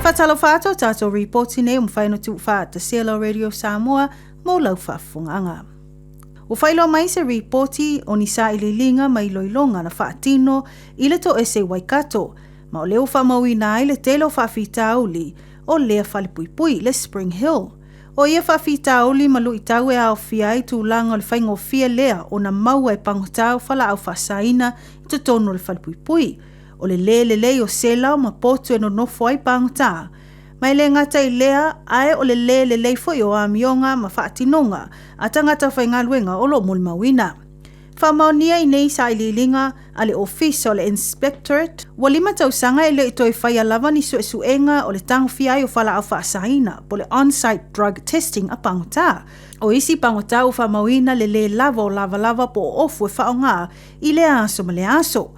Faatalofa atu o tatou ripoti nei ua mafai ona tuufaatasia lau Radio Samoa mo lau faafofogaaga. Ua faailoa mai se ripoti o ni sailiiliga ma iloiloga na faatino i le toese i Waikato, ma o lea ua faamauina ai le tele o faafitauli o lea falepuipui, le Spring Hill. O ia faafitauli ma luitau e aofia ai tulaga o le faigofie lea ona maua e pagota o falaau faasaina i totonu o le falepuipui, o le lē lelei o sela ma potu e nonofo ai pagota, ma e le gata i lea ae o le lē lelei foi o amioga ma faatinoga a tagata faigaluega o lo o molimauina. Faamaonia i nei sailiiliga a le Ofisa o le Inspectorate, ua 5 tausaga e le i toe faia lava ni suesuega o le tagofia ai o falaau faasaina po o le on-site drug testing a pagota. O isi pagota ua faamauina le lē lava o lavalava po o ofu e faaaoga i lea aso ma lea aso.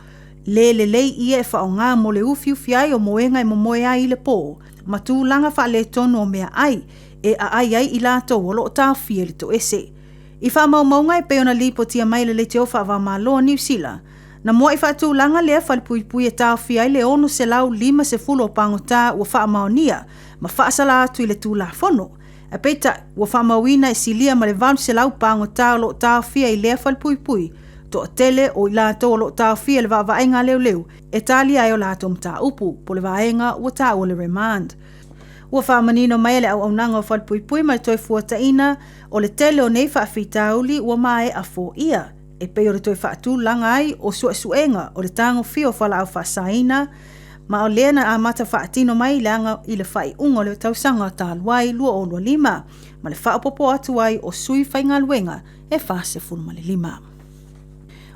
Lē lelei ia e faaaoga mo le ufiufi ai o moega e momoe ai i le pō ma tulaga faaletonu o meaai e aai ai i latou o lo o taofia i le toese. I faamaumauga e pei ona lipotia mai e le Leitio Faava-o-Malo a Niu Sila, na mua'i faatulaga lea falepuipui e taofia ai le 650 o pagota ua faamaonia ma faasala atu i le Tulafono. Ae peitai, ua faamauina e silia ma le 800 pagota o lo o taofia i lea falepuipui, toatele o i latou o lo o taofia i le vaavaaiga a leoleo e talia ai o latou mataupu, po o le vaega ua taua le remand. Ua faamanino mai e le auaunaga o falepuipui ma le Toefuataiga o le tele o nei faafitauli ua maea foia, e pei o le toe faatulaga ai o suesuega o le tagofia o falaau faasaina, ma o lea na amata faatino mai i le i le faaiuga o le tausaga talu ai 2025, ma le faaopoopo atu ai o sui faigaluega e 45.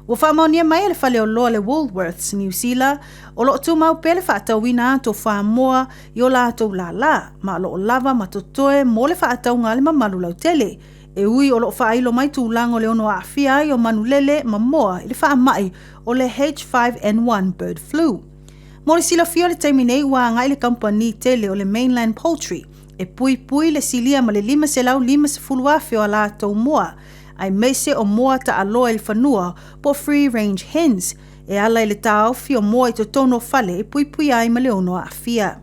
Ua faamaonia mai e le faleoloa le Woolworths Niu Sila o lo o tumau pea le faatauina atu o fuamoa i o latou lālā, ma o lo o lava ma totoe mo le faatauga a le mamalu lautele, e ui o lo o faailo mai tulaga o le ono aafia ai o manulele ma moa i le faamai o le H5N1 bird flu. Mo le silafia o le taimi nei ua agai le kamupani tele o le Mainland Poultry e puipui le silia ma le 550,000 o a latou moa, aemaise o moa taaloa i le fanua po o free range hens, e ala i le taofi o moa i totonu o fale e puipuia ai ma le ono aafia.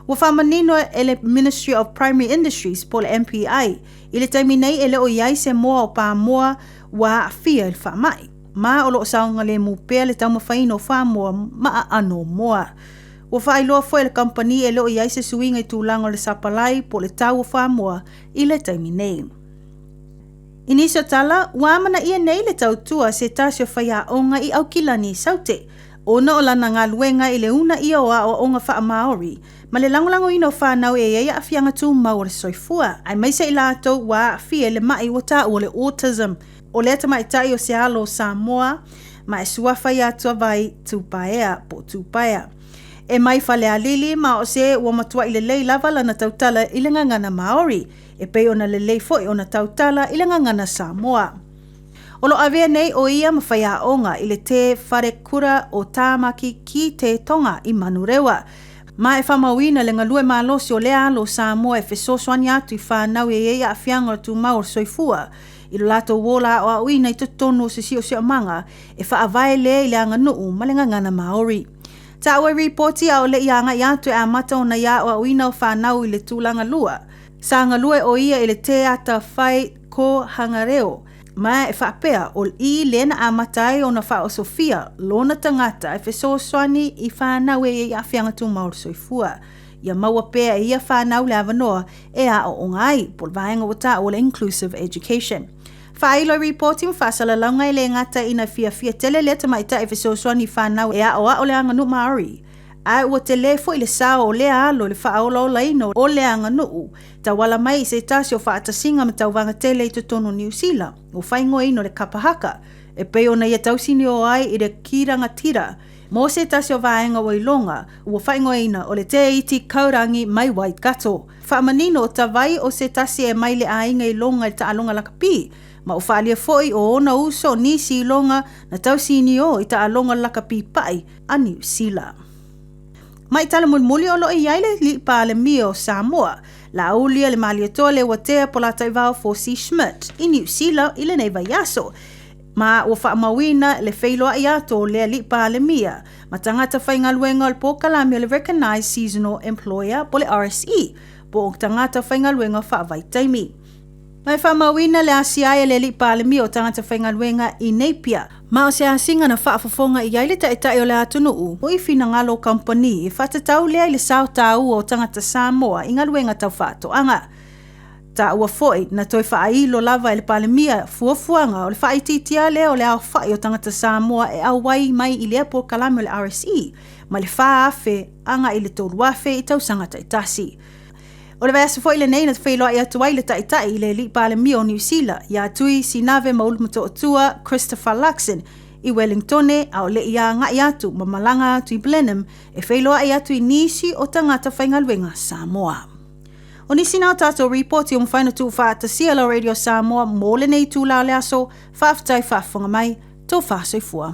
Ua faamanino e le Ministry of Primary Industries po o le MPI i le taimi nei e le o i ai se moa o pamoa ua aafia i le faamai, ma o lo o saogalemu pea le taumafaiina o fuamoa ma aano o moa. Ua faailoa foi e le kamupani e le o i ai se suiga i tulaga o le sapalai po o le tau o fuamoa i le taimi nei. I nisi o tala, ua amanaia nei le tautua a se tasi o faiaoga i Aukilani i Saute, ona o lana galuega i le uunaia o aoaoga faa-Māori ma le lagolagoina o fanau e i ai aafiaga tumau o le soifua, aemaise i latou ua aafia i le ma'i ua taua o le autism. O lea tamaitai o se alo o Samoa ma e suafa ia Tuavai Tupaea po o Tupaea. E mai Falealili ma o se ua matua'i lelei lava lana tautala i le gagana Māori, e pei ona lelei foi ona tautala i le gagana Samoa. O lo o avea nei ʻo ia ma faiaoga i le Te Wharekura o Tāmaki ki Te Tonga i Manurewa, ma e faamauina le galue malosi o lea alo o Samoa e fesoasoani atu i whānau e i ai aafiaga o le tumau o le soifua i lo latou ola aoaoina i totonu o se siosiomaga e faavae lea i le aganuu ma le gagana Māori. Taua i ripoti a o le i agai atu e amata ona ia aoaoina o whānau i le tulaga lua, Sa galue ʻo ia i le Teata Whai Kōhanga Reo, ma e faapea ʻo i lea na amata ai ona faaosofia lona tagata e fesoasoani i whānau e i ai aafiaga tumau o le soifua. Ia maua pea e ia whānau le avanoa e aoaoga ai, po o le vaega ua taua o le Inclusive Education. Faailo i ripoti ma faasalalauga e le gata ina fiafia tele lea tamaitai e fesoasoani i whānau e aoao le aganuu Māori, ae ua telē foi le sao o lea alo i le faaolaolaina o le aganuu tauala mai i se tasi o faatasiga ma tauvaga tele i totonu o Niu Sila, ua faaigoaina o le kapa haka, e pei ona ia tausinio ai i le kirangatira mo se tasi o vaega ua iloga, ua faaigoaina o le Te Iti Kaurangi mai Waikato. Faamanino o Tavai o se tasi e mai le aiga iloga i le taaloga lakapi, ma ua faaalia foi o ona uso o nisi iloga na tausinio i taaloga lakapi paʻi a Niu Sila. Mai tala mulimuli o lo o i ai le Alii Palemia o Samoa, Laauli le Malietoa Leuatea Polataivao Fosi Schmidt i Niu Sila i lenei vaiaso. Ma ua faamauina le feiloai atu o le Alii Palemia ma tagata faigaluega o le polokalame o le Recognised Seasonal Employer po o le RSE, po o tagata faigaluega faavaitaimi. Ma e faamauina le asia ai a le Alii Palemia o tagata faigaluega i Napier, ma o se asiga na faafofoga i ai le Taitai o le atunuu i finagalo o kamupani e faatatau lea i le sao taua o tagata Samoa i galuega tau faatoaga. Taua foi na toe faailo lava e le Palemia fuafuaga o le faaitiitia lea o le aofai o tagata Samoa e auai mai i lea polokalame o le RSE mai le 4,000 agai i le 3,000 i tausaga taitasi. O le vaiaso foi lenei na feiloai atu ai le Taitai i le Alii Palemia o Niu Sila ia Tui Sinave Maulu Motootua Christopher Luxon i Wellingtone a o le i agai atu ma malaga atu i Blenheim e feiloai atu i nisi o tagata faigaluega Samoa. O nisi na o tatou ripoti ua mafai ona tuufaatasia lau Radio Samoa mo lenei itula o le aso. Faafetai faafofoga mai. Tofa soifua.